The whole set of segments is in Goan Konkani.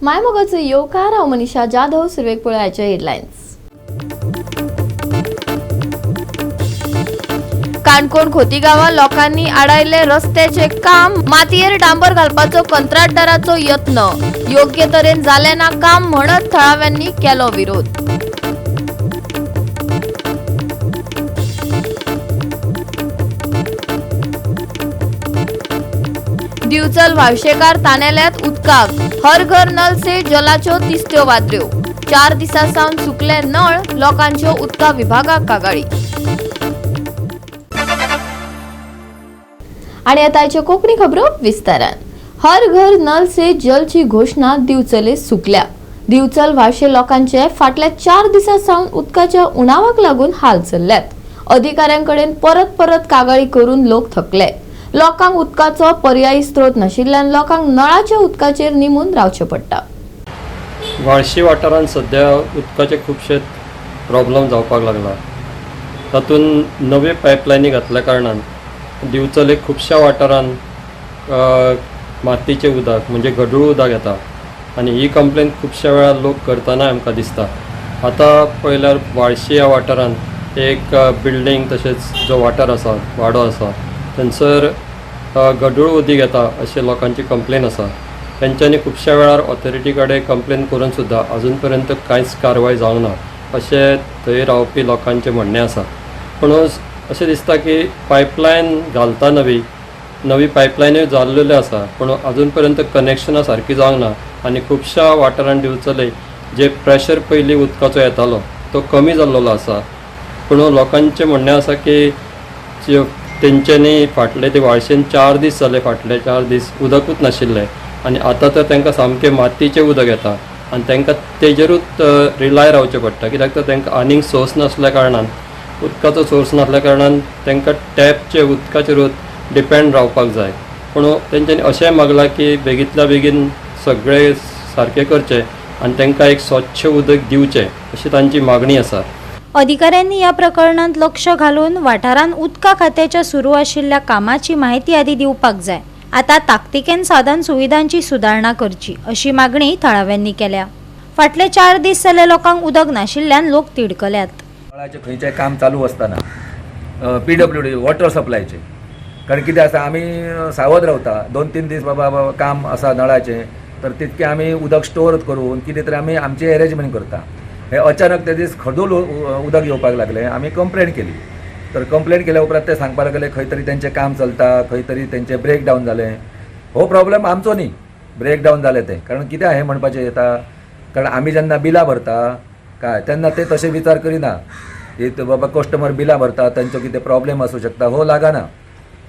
मायमोगाचो येवकार. हांव मनीषा जाधव. सुरवेक पळोवयाचे हेडलायन्स. काणकोण खोतीगांवां लोकांनी आडायले रस्त्याचे काम. मातयेर डांबर घालपाचो कंत्राटदाराचो यत्न. योग्य तरेन जालें ना काम म्हणत थळाव्यांनी केलो विरोध. दिवचल व्हाळशेकार तानेल्यात उदकाक. हर घर नल से जलाच्यो तिस्त्यो वादऱ्यो. 4 दिसां सावन सुकले नळ. लोकांच्यो उदका विभागाक कागाळी. आणि आता आयच्यो कोंकणी खबरो विस्तारान. हर घर नल से जलची घोशणा दिवचले सुकल्या. दिवचल व्हाळशे लोकांचे फाटल्या 4 दिसां सावन उदकाच्या उणावाक लागून हाल चल्ल्यात. अधिकाऱ्यांकडेन परत परत कागाळी करून लोक थकले. लोकांक उदकाचो पर्यायी स्त्रोत नाशिल्ल्यान लोकांक नळाच्या उदकाचेर निमून रावचें पडटा. व्हाळशी वाठारांत सद्या उदकाचे खुबशे प्रॉब्लम जावपाक लागला. तातूंत नव्यो पायपलायनी घातल्या कारणान दिवचले खुबश्या वाठारांत मातयेचें उदक म्हणजे गढूळ उदक येता आनी ही कंप्लेन खुबश्या वेळार लोक करतना आमकां दिसता. आतां पळयल्यार व्हाळशी ह्या वाठारांत एक बिल्डींग तशेंच जो वाठार आसा, वाडो आसा, थंयसर गढूळ उदीक येता अशें लोकांची कंप्लेन आसा. तेंच्यांनी खुबश्या वेळार ऑथॉरिटी कडेन कंप्लेन करून सुद्दां अजून पर्यंत कांयच कारवाय जावंक ना अशें थंय रावपी लोकांचें म्हणणें आसा. पूण अशें दिसता की पायपलायन घालता, नवी नवी पायपलायनूय जाल्लेल्यो आसा, पूण अजून पर्यंत कनेक्शनां सारकीं जावंक ना आनी खुबश्या वाठारांत दिवचले जे प्रेशर पयलीं उदकाचो येतालो तो कमी जाल्लेलो आसा. पूण लोकांचें म्हणणें आसा की तेंच्यांनी फाटले ते व्हाळशेन 4 दीस जाले, फाटले 4 दीस उदकूच नाशिल्लें आनी आतां तर तांकां सामकें मातयेचें उदक येता आनी तांकां तेजेरूच रिलाय रावचें पडटा, कित्याक तर तांकां आनीक सोर्स नासल्या कारणान, उदकाचो सोर्स नासल्या कारणान तांकां टॅपचे उदकाचेरूच डिपेंड रावपाक जाय. पूण तेंच्यांनी अशेंय मागलां की बेगींतल्या बेगीन सगळें सारकें करचें आनी तांकां एक स्वच्छ उदक दिवचें अशी तांची मागणी आसा. अधिकाऱ्यांनी ह्या प्रकरणांत लक्ष घालून वाठारांत उदका खात्याच्या सुरू आशिल्ल्या कामाची म्हायती आदी दिवपाक जाय. आतां ताकतिकेन साधन सुविधांची सुदारणा करची अशी मागणी थळाव्यांनी केल्या. फाटले 4 दीस जाले लोकांक उदक नाशिल्ल्यान लोक तिडकल्यात. नळाचें खंयचें काम चालू आसतना पीडब्ल्यूडी वॉटर सप्लायचें, कारण कितें आसा, आमी सावध रावता. 2-3 दीस बाबा काम आसा नळाचें तर तितकें आमी उदक स्टोर करून कितें तरी आमी आमचें एरेंजमेंट करता. हे अचानक ते दीस खडूल उदक येवपाक लागलें. आमी कंप्लेन केली तर कंप्लेन केल्या उपरांत ते सांगपाक लागले खंय तरी तेंचें काम चलता, खंय तरी तेंचें ब्रेक डावन जालें. हो प्रॉब्लम आमचो न्ही ब्रेक डावन जालें तें, कारण कितें हें म्हणपाचें येता, कारण आमी जेन्ना बिलां भरता काय तेन्ना ते तशें विचार करिना की बाबा कस्टमर बिलां भरता तेंचो कितें प्रॉब्लेम आसूं शकता, हो लागना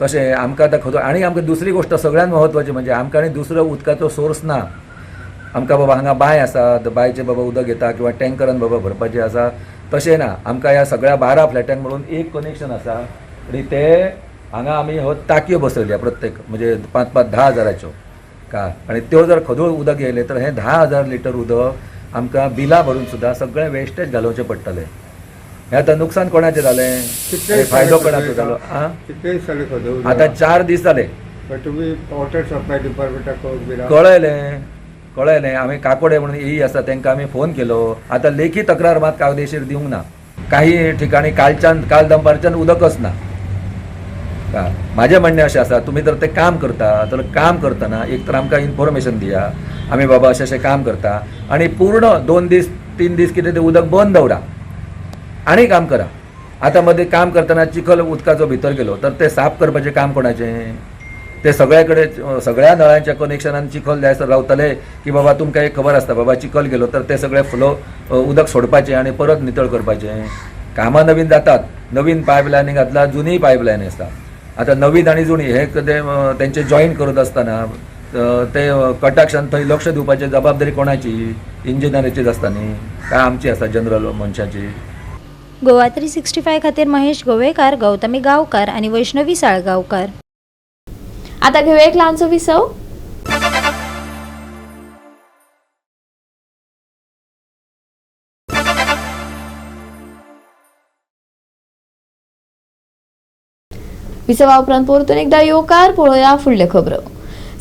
तशें आमकां आतां खंय. आनी आमकां दुसरी गोश्ट सगळ्यांत म्हत्वाची म्हणजे आमकां आनी दुसरो उदकाचो सोर्स ना. आमकां बाबा हांगा बांय आसा, बांयचें बाबा उदक येता किंवा टँकरान बाबा भरपाचें आसा, तशें ना. आमकां ह्या सगळ्या 12 फ्लॅटांक म्हणून एक कनेक्शन आसा आनी ते हांगा आमी हो टाकयो बसयल्या प्रत्येक म्हणजे 5-5 10 हजाराच्यो का, आनी त्यो जर खदूळ उदक येयलें तर हें 10,000 लिटर उदक आमकां बिलां भरून सुद्दां सगळें वेस्टेज घालोवचें पडटलें. हें आतां नुकसान कोणाचें जालें, फायदो कोणाचो जालो? आतां 4 दीस जाले. तुमी वॉटर सप्लाय डिपार्टमेंटाक कळयलें कळयलें आमी काकोडे म्हणून ई आसा तांकां आमी फोन केलो. आतां लेखी तक्रार मात कायदेशीर दिवंक ना. काही ठिकाणी कालच्यान काल दनपारच्यान उदकच ना. म्हाजें म्हणणें अशें आसा, तुमी जर तें काम करता तर काम करतना एक तर आमकां इन्फॉर्मेशन दिया, आमी बाबा अशें अशें काम करता आनी पूर्ण 2 दीस 3 दीस कितें तें उदक बंद दवरा आनी काम करा. आतां मदीं काम करतना चिखल उदकाचो भितर गेलो तर तें साफ करपाचें काम कोणाचें? ते सगळ्या कडेन सगळ्या नळांच्या कनेक्शनान चिखल जायसर रावतले की बाबा तुमकां एक खबर आसता बाबा चिखल गेलो तर ते सगळे फ्लो उदक सोडपाचें आनी परत नितळ करपाचें. कामां नवीन जातात, नवीन पायपलायनी घातला, जुनी पायपलायन आसता. आतां नवीन आनी जुनी हे ते तेंचे जॉईन करत आसतना ते कटाक्षान थंय लक्ष दिवपाची जबाबदारी कोणाची? इंजिनियराचीच आसता न्ही, काय आमची आसा जनरल मनशाची? गोवा 365 खातीर महेश गोवेकार, गौतमी गांवकार आनी वैष्णवी साळगांवकार. आता घेऊया एक ल्हानसो विसव. विसवा उपरांत परतून एकदा येवकार. पळोवया फुडल्यो खबरो.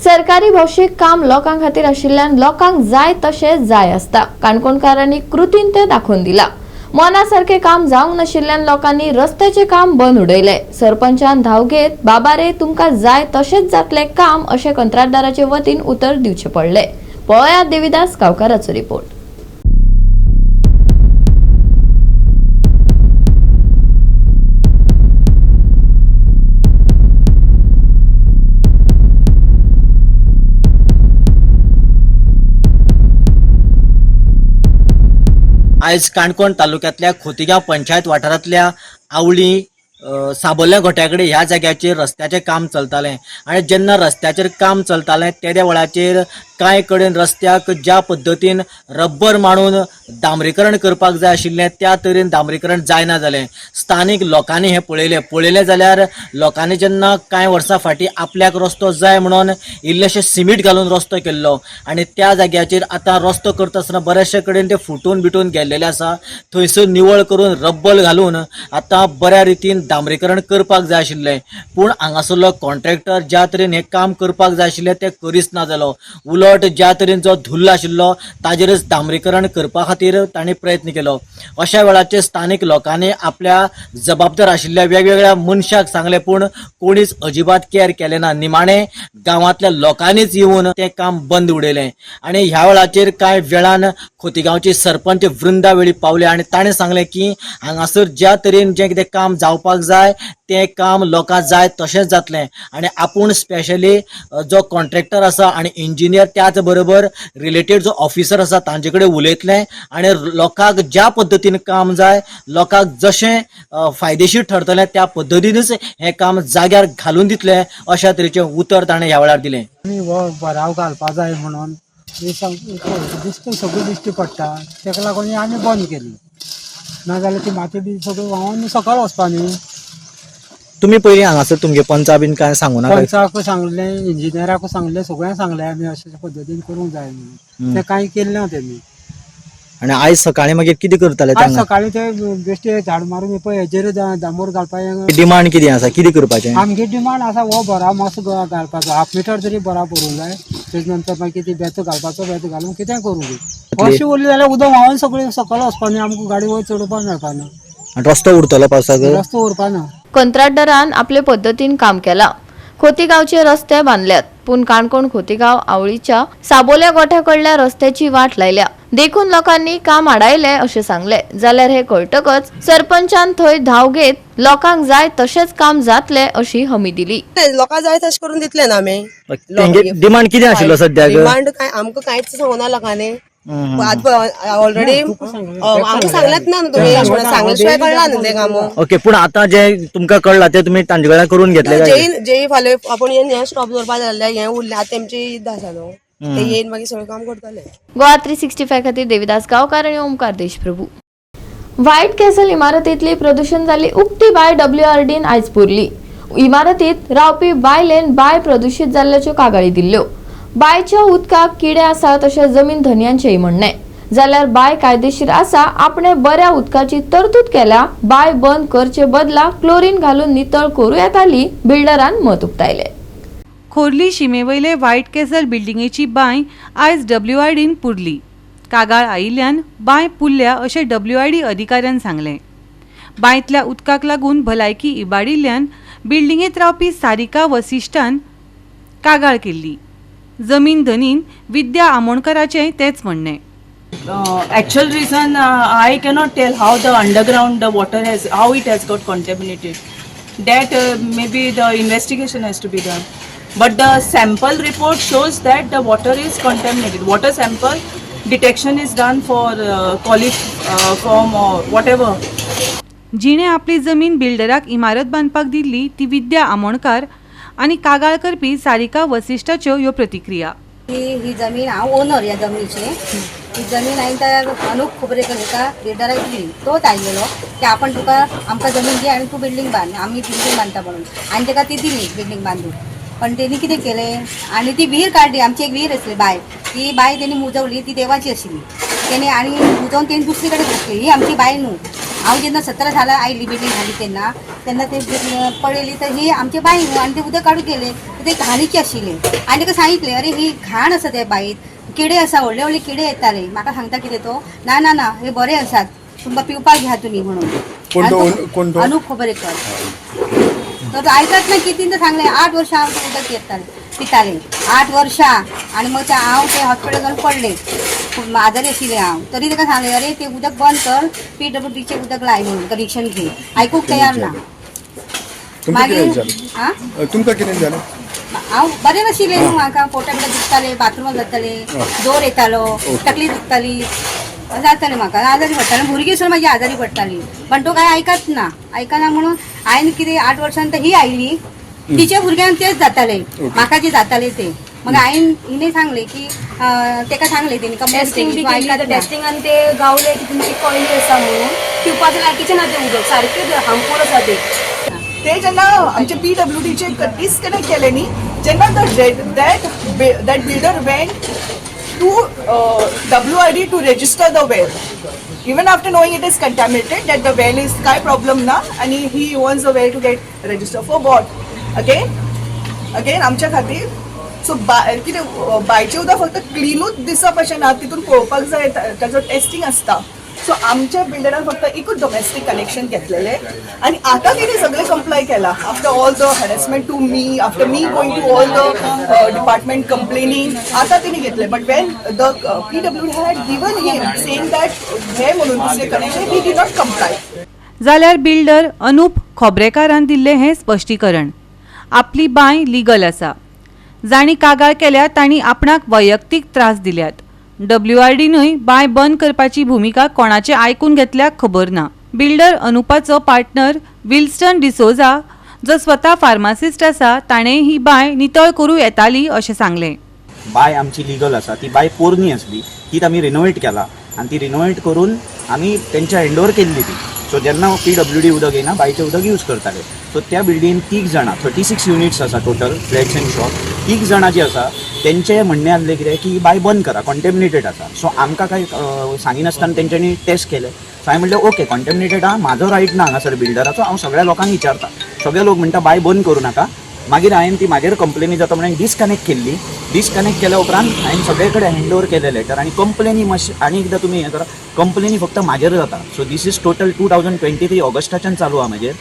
सरकारी भौशीक काम लोकां खातीर आशिल्ल्यान लोकांक जाय तशें जाय आसता. काणकोणकारांनी कृतीन तें दाखोवन दिलां. मना सारकें काम जावंक नाशिल्ल्यान लोकांनी रस्त्याचें काम बंद उडयलें. सरपंचान धांव घेत बाबा रे तुमकां जाय तशेंच जातलें काम अशें कंत्राटदाराचे वतीन उतर दिवचें पडलें. पळयात देविदास गांवकाराचो रिपोर्ट. आयज काणकोण तालुक्यांतल्या खोतीगांव पंचायत वाठारांतल्या आवली साबोल्या गोठ्या कडेन ह्या जाग्याचेर रस्त्याचें काम चलतालें आनी जेन्ना रस्त्याचेर काम चलतालें तेद्या वेळाचेर कांय कडेन रस्त्याक ज्या पद्दतीन रब्बर मांडून डांबरीकरण करपाक जाय आशिल्लें त्या तरेन डांबरीकरण जायना जालें. स्थानीक लोकांनी हें पळयलें जाल्यार लोकांनी जेन्ना कांय वर्सां फाटीं आपल्याक रस्तो जाय म्हणून इल्लेशें सिमीट घालून रस्तो केल्लो आनी त्या जाग्याचेर आतां रस्तो करता आसतना बऱ्याचशे कडेन ते फुटून बिटून गेल्लेले आसा. थंयसर निवळ करून रब्बल घालून आतां बऱ्या रितीन डांबरीकरण करपाक जाय आशिल्लें, पूण हांगासरलो कॉन्ट्रॅक्टर ज्या तरेन हें काम करपाक जाय आशिल्लें तें करीच ना जालो. उलट ज्या तरेन जो धुल्ल आशिल्लो ताजेरच डांबरीकरण करपा खातीर तांणी प्रयत्न केलो. अशा वेळाचेर स्थानीक लोकांनी आपल्या जबाबदार आशिल्ल्या वेगवेगळ्या मनशाक सांगलें, पूण कोणीच अजिबात केअर केलें ना. निमाणें गांवांतल्या लोकांनीच येवन तें काम बंद उडयलें आनी ह्या वेळाचेर कांय वेळान खोतीगांवची सरपंच वृंदा वेळीप पावले आनी ताणें सांगलें की हांगासर ज्या तरेन जें कितें काम जावपाक जाय तें काम लोकांक जाय तशेंच जातलें आनी आपूण स्पेशली जो कॉन्ट्रॅक्टर आसा आनी इंजिनियर त्याच बरोबर रिलेटेड जो ऑफिसर आसा तांचे कडेन उलयतलें आनी लोकांक ज्या पद्दतीन काम जाय, लोकांक जशें फायदेशीर ठरतलें त्या पद्दतीनच हें काम जाग्यार घालून दितलें अशा तरेचें उतर ताणें ह्या वेळार दिलें. आमी हो भराव घालपा जाय म्हणून ही दिश्टी सगळी दिश्टी पडटा, ताका लागून ही आमी बंद केली. नाजाल्यार ती माती बी सगळी व्हांवन सकयल वचपा न्ही. तुमी पयलीं हांगासर तुमगे पंचा बीन कांय सांगू नाका? पंचाकूय सांगलें, इंजिनियराकूय सांगलें, सगळ्यांक सांगलें आमी अशे पद्दतीन करूंक जाय म्हणून. तें कांय केलें ना तेमी. आनी आयज सकाळीं मागीर कितें करताले? आज सकाळीं ते बेश्टे झाड मारून पळय हेजेर डांबर घालपाक. डिमांड कितें आसा, कितें करपाचें? आमगे डिमांड आसा हो भराव मातसो घालपाचो, हाफ मिटर तरी भराव भरूंक जाय. तेजे नंतर मागीर ती बेत घालपाचो, बेत घालून कितेंय करूं दी. अशी उरली जाल्यार उदक व्हांवन सगळें सकयल वचपा न्ही, आमकां गाडी वयर चडोवपाक मेळपा ना. आनी रस्तो उरतलो पावसाक? रस्तो उरपा ना. कंत्राटदारान आपले पद्दतीन काम केलां. खोतीगांवचे रस्ते बांदल्यात, पूण काणकोण खोतीगांव आवळीच्या साबोल्या गोठ्या कडल्या रस्त्याची वाट लायल्या देखून लोकांनी काम आडायलें अशें सांगलें. जाल्यार हें कळटकच सरपंचान थंय धांव घेत लोकांक जाय तशेंच काम जातलें अशी हमी दिली. लोकां जाय तशें करून दितले ना आमी. तेंगे डिमांड कितें आशिल्लो सद्याक? डिमांड काय आमकां कांयच सांगना लोकांनी. आतां ऑलरेडी आमकां सांगलेंच ना न्हू तुमी, अशें म्हणून सांगले शिवाय कळना न्हू तें काम. ओके, पूण आतां जें तुमकां कळ्ळां तें तुमी तांचे कडल्यान करून घेतलें काय? जेई जेई फाल्यां आपूण येवन हें स्टॉप दवरपा जाय हें उरलें आतां तेमची ईद आसा न्हू, ते येवन मागीर सगळें काम करतले. गोवा 365 खातीर देविदास गांवकार आनी ओमकार देशप्रभू. व्हायट कॅसल इमारतींतली प्रदूषण जाल्ली उक्ती बाय डब्ल्यूआरडीन आयज पुरली. इमारतींत रावपी बायलेन बाय प्रदूशीत जाल्ल्याच्यो कागाळी दिल्ल्यो. बायच्या उदकाक किडे आसात अशें जमीन धनयांचेंय म्हणणें. जाल्यार बाय कायदेशीर आसा, आपणे बऱ्या उदकाची तरतूद केल्या, बाय बंद करचे बदला क्लोरीन घालून नितळ करूं येताली, बिल्डरान मत उक्तायलें. खोर्ली शिमेवयले व्हायट कॅसल बिल्डिंगेची बांय आयज डब्ल्यूआयडीन पुरली. कागाळ आयिल्ल्यान बांय पुरल्या अशें डब्ल्यूआयडी अधिकाऱ्यान सांगलें. बांयतल्या उदकाक लागून भलायकी इबाडिल्ल्यान बिल्डिंगेंत रावपी सारिका वसिश्ठान कागाळ केल्ली. जमीन धनीन विद्या आमोणकराचेंय तेंच म्हणणें. Actual reason I cannot tell how the underground the water has, how it has got contaminated. That maybe the investigation has to be done. But the sample report shows that the water is contaminated. Water sample detection is done for coliform or whatever. जिणें आपली जमीन बिल्डराक इमारत बांदपाक दिल्ली ती विद्या आमोणकार आनी कागाळ करपी सारिका वसिश्ठाच्यो ह्यो प्रतिक्रिया. ही ही जमीन हांव ओनर ह्या जमनीचे. ही जमीन हांवें त्या अनुप खोबरेकर हेका बिल्डराक दिली. तोच आयलेलो की आपण तुका आमकां जमीन दी आनी तूं बिल्डींग बांद, आमी बिल्डींग बांदता म्हणून. आनी तेका ती दिली बिल्डींग बांदून. पण तेणी कितें केलें आनी ती विहीर काडली. आमची एक विहीर आसली बाय, ती बाय तेणी मुजवली, ती देवाची आशिल्ली तेणी, आनी मुजोवन तेणी दुसरी कडेन घातली. ही आमची बाय न्हू. हांव जेन्ना 17 सालां आयली बिल्डींग घाली तेन्ना तेन्ना ते पळयली तर ही आमचे बांय न्हू आनी ते उदक काडून गेले तर ते घाणीचे आशिल्ले. आनी ताका सांगितलें अरे ही घाण आसा त्या बांयत, किडे आसा, व्हडले व्हडले किडे येताले. म्हाका सांगता कितें तो, ना ना ना हे बरे आसात, तुमकां पिवपाक घ्या तुमी म्हणून. कोण तो? आनी तो- कोण तो? अनुप खोबरेकर. तर आयकत ना कितीन तर सांगलें 8 वर्सां हांव तें उदक येतालें पितालें 8 वर्सां. आनी मग ते हांव ते हॉस्पिटल घालून पडले, खूब आजारी आशिल्लें हांव, तरी ताका सांगलें अरे तें उदक बंद कर, PWDचें उदक लाय म्हणून, कनेक्शन घे. आयकूंक तयार ना. तुमकां कितें मागीर जालें? आं तुमकां कितें जालें? हांव बरें नाशिल्लें न्हू, म्हाका पोटा बिटा दुखतालें, बाथरुमाक जातालें, जोर येतालो, तकली दुखताली, जातालें म्हाका, आजारी पडटालें. भुरगीं सुद्दां म्हाजी आजारी पडटाली, पण तो काय आयकत ना, आयकना म्हणून हांवें कितें 8 वर्सां नंतर ही आयली, तिच्या भुरग्यांक तेच जातालें, म्हाका जे जातालें ते. मग हांवें हिणें सांगलें की तेका सांगलें तेणी कंप्लेन टेस्टिंग केली, बी तूं केली आयकत तर ना. टेस्टिंगान ते गावले की तुमची कॉयली आसा म्हणून पिवपाच्या लायकीचें ना तें उदक, सारकें हार्मफूल आसा तें. ते जेन्ना आमचे PWDचे डिस्कनेक्ट केले न्ही, जेन्ना the that that builder went to WID to register the well, even after knowing it is contaminated, that the well is काय प्रॉब्लम ना, आनी he wants the well to get register for what? Again again आमच्या खातीर. सो कितें बांयचें उदक फक्त क्लिनूच दिसप अशें ना, तितून पळोवपाक जाय, ताजो टेस्टींग आसता. सो आमच्या बिल्डरान फक्त एकूच डोमेस्टीक कनेक्शन घेतलेलें आनी आतां तेणी सगळें कंप्लाय केलां after all the harassment to me, after me going to all the department complaining, आतां तेणी घेतलें. But when the PWD had given him saying that हे म्हणून दुसरें connection, he did not comply. जाल्यार बिल्डर अनुप खोब्रेकारान दिल्लें हें स्पश्टीकरण. आपली बांय लिगल आसा. जांणी कागाळ केल्या तांणी आपणाक वैयक्तीक त्रास दिल्यात. WIDनूय बांय बंद करपाची भुमिका कोणाचे आयकून घेतल्या खबर ना. बिल्डर अनुपाचो पार्टनर विल्स्टन डिसोजा, जो स्वता फार्मासिस्ट आसा, ताणें ही बांय नितळ करूं येताली अशें सांगलें. बाय आमची लिगल आसा. ती बाय पोरणी आसली, तीच आमी रिनोवेट केला आनी ती रिनोवेट करून आमी तेंच्या हँडओवर केल्ली ती. सो जेन्ना PWD उदक येयना, बांयचें उदक यूज करताले. सो त्या बिल्डिंगेन 3 जाणां, 36 युनिट्स आसा टोटल, फ्लॅट्स एंड शॉप, 3 जाणां जी आसा तेंचें म्हणणें आसलें कितें की ही बाय बंद करा, कॉन्टेमिनेटेड आसा. सो आमकां कांय सांगिनासतना तेंच्यांनी टेस्ट केले. सो हांवें म्हणलें ओके, कॉन्टेमिनेटेड आहा, म्हाजो रायट ना हांगासर बिल्डराचो, हांव सगळ्या लोकांक विचारता. सगळे लोक म्हणटा बाय बंद करूं नाका. मागीर हांवें ती म्हाजेर कंप्लेनी जाता म्हणून डिसकनेक्ट केल्ली. डिसकनेक्ट केल्या उपरांत हांवें सगळे कडेन हँड ओवर केले लेटर आनी कंप्लेनी मातशी. आनी एकदां तुमी हें करा, कंप्लेनी फक्त म्हाजेर जाता. So this is total 2023 ऑगस्टाच्यान चालू आहा. म्हाजेर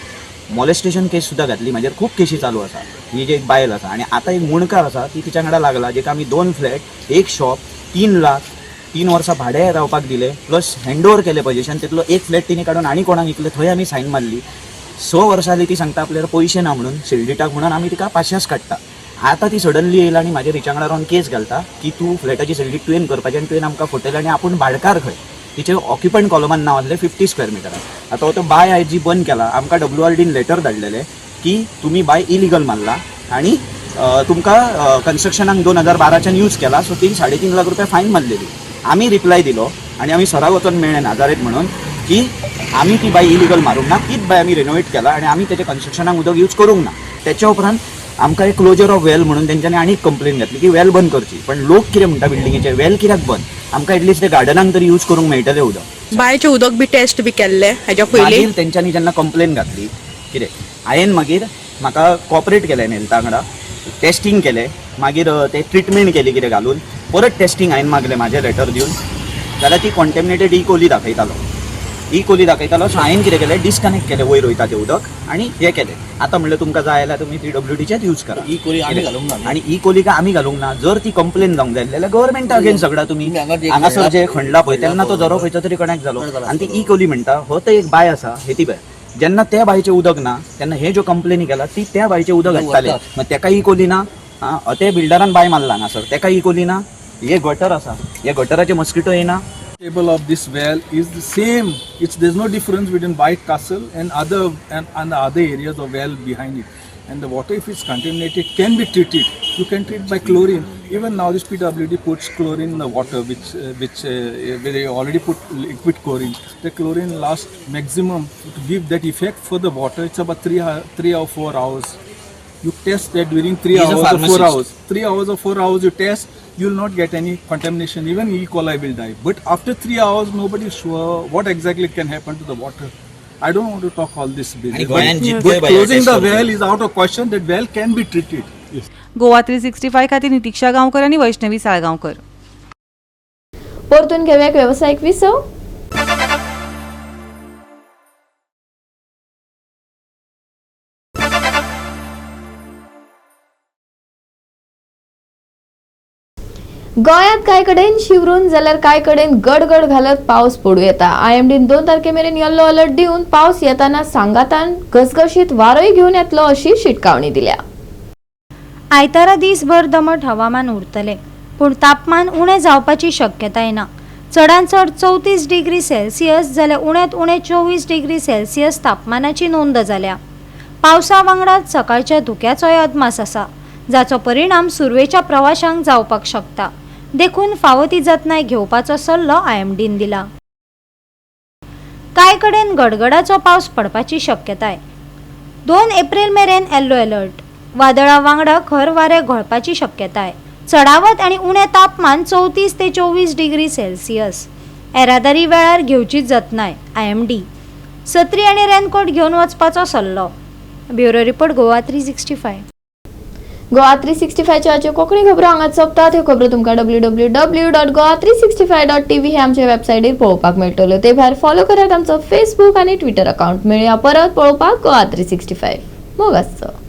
मॉलेस्टेशन केस सुद्दां घातली, म्हाजेर खूब केशी चालू आसा. ही जी एक बायल आसा आनी आतां एक मुणकार आसा, ती तिच्या वांगडा लागला, जेका आमी 2 फ्लॅट 1 शॉप 3 लाख 3 वर्सां भाडें रावपाक दिलें, प्लस हँड ओवर केलें पोजिशन. तितलो एक फ्लॅट तिणे काडून आनी कोणाक विकले, थंय आमी सायन मारली. 6 वर्सां जाली ती सांगता आपल्याला पयशे ना म्हणून शिल्डिटाक, म्हणून आमी तिका पाशास काडटा. आतां ती सडनली येयला आनी म्हाजेर हिच्या वांगडा रावन केस घालता की तूं फ्लॅटाची सेल्डीट तुवें करपाची आनी तुवें आमकां फटयलें आनी आपूण भाडकार खंय. तिचे ऑक्युपंट कॉलमान नांव आसलें 50 स्क्वेअर मिटरान. आतां हो तो बाय आयज जी बंद केला, आमकां WRDन लेटर धाडलेलें की तुमी बाय इलिगल मारला आनी तुमकां कन्स्ट्रक्शनाक 2012च्यान यूज केला. सो ती 3.5 लाख रुपया फायन मारलेली. आमी रिप्लाय दिलो आनी आमी सराक वचोन मेळ्ळे नाजारेत म्हणून की आमी ती बाय इलिगल मारूंक ना, तीच बाय आमी रिनोवेट केला आनी आमी तेजे कन्स्ट्रक्शनाक उदक यूज करूंक ना. तेच्या उपरांत आमकां एक क्लोजर ऑफ वेल म्हणून तेंच्यांनी आनीक कंप्लेन घातली की वेल बंद करची. पण लोक कितें म्हणटा, बिल्डिंगेचे वेल कित्याक बंद, आमकां एटलिस्ट ते गार्डनाक तरी यूज करूंक मेळटलें उदक. बांयचें उदक बी टेस्ट बी केल्लें हेज्या पयलीं? मागीर तेंच्यांनी जेन्ना कंप्लेन घातली कितें, हांवें मागीर म्हाका कॉपरेट केलें हेल्था वांगडा, टेस्टींग केलें, मागीर ते ट्रिटमेंट केली कितें घालून, परत टेस्टींग हांवें मागलें म्हाजें लेटर दिवन, जाल्यार ती कॉन्टेमिनेटेड ई कोली दाखयतालो, ई कोली दाखयतालो. सो हांवें कितें केलें, डिसकनेक्ट केलें वयर वयता तें उदक आनी हें केलें. आतां म्हणलें तुमकां जाय जाल्यार तुमी PWDचेच यूज करा. ई कोली आमी घालूंक ना न्ही? आनी ई कोली काय आमी घालूंक ना. जर ती कंप्लेन जावंक जाय जाल्यार गव्हर्मेंटा अगेन्स्ट झगडा तुमी. हांगासर जे खणला पळय तेन्ना तो झरो खंयचो तरी कनेक्ट जालो आनी ती ई कोली म्हणटा हो तो एक बाय आसा हेती बाय, जेन्ना त्या बायचें उदक ना तेन्ना हे ज्यो कंप्लेनी केला ती त्या बायचें उदक हाडटाले, मागीर तेका ई कोली ना. आं, ते बिल्डरान बाय मारला हांगासर, तेका ई कोली ना. हे गटर आसा, हे गटराचे मस्किटो येना. Table of this well is the same. It's there's no difference between White Castle and other and other areas of well behind it. And the water, if it's contaminated, can be treated. You can treat by chlorine. Even now, this PWD puts chlorine in the water, which where they already put liquid chlorine. The chlorine lasts maximum to give that effect for the water. It's about 3 or 4 hours. You test that during 3 He's a hours or 4 pharmacist. hours. 3 hours or 4 hours you test, you will not get any contamination. Even E. coli will die. But after 3 hours, nobody is sure what exactly can happen to the water. I don't want to talk all this आणि गोंयांत जितके business. Closing the well is out of question. That well can be treated. Goa 365 खातीर नितिक्षा गांवकर आनी वैष्णवी साळगांवकर. परतून घेवया एक वेवसायीक विसव. गोंयांत कांय कडेन शिवरून जाल्यार कांय कडेन गडगड घालत पावस पडूं येता. आयएमडीन 2 तारखे मेरेन येल्लो अलर्ट दिवन पावस येताना सांगातान घसघशीत वारोय घेवन येतलो अशी शिटकावणी दिल्या. आयतारा दीसभर दमट हवामान उरतलें, पूण तापमान उणें जावपाची शक्यताय ना. चडांत चड 34 डिग्री सेल्सियस जाल्यार उण्यांत उणें 24 डिग्री सेल्सियस तापमानाची नोंद जाल्या. पावसा वांगडाच सकाळच्या धुक्याचोय अदमास आसा, जाचो परिणाम सुरवेच्या प्रवाशांक जावपाक शकता. देखून फावो ती जतनाय घेवपाचो सल्लो आयएमडीन दिला. कांय कडेन गडगडाचो पावस पडपाची शक्यताय. 2 एप्रील मेरेन येल्लो अलर्ट. वादळा वांगडा खर वारें घोळपाची शक्यताय. चडावत आनी उणें तापमान 34 ते 24 डिग्री सेल्सियस. येरादारी वेळार घेवची जतनाय. आयएमडी. सत्री आनी रेनकोट घेवन वचपाचो सल्लो. Bureau report, Goa 365. Goa 365च्या आजच्यो Konkani खबरो हांगाच सोंपतात. ह्यो खबरो तुमकां www.goa365.tv हे आमच्या वेबसायटीर पळोवपाक मेळटल्यो. ते भायर फॉलो करात आमचो फेसबूक आनी ट्विटर अकाउंट. मेळया परत पळोवपाक गोवा 365. मोग आसचो.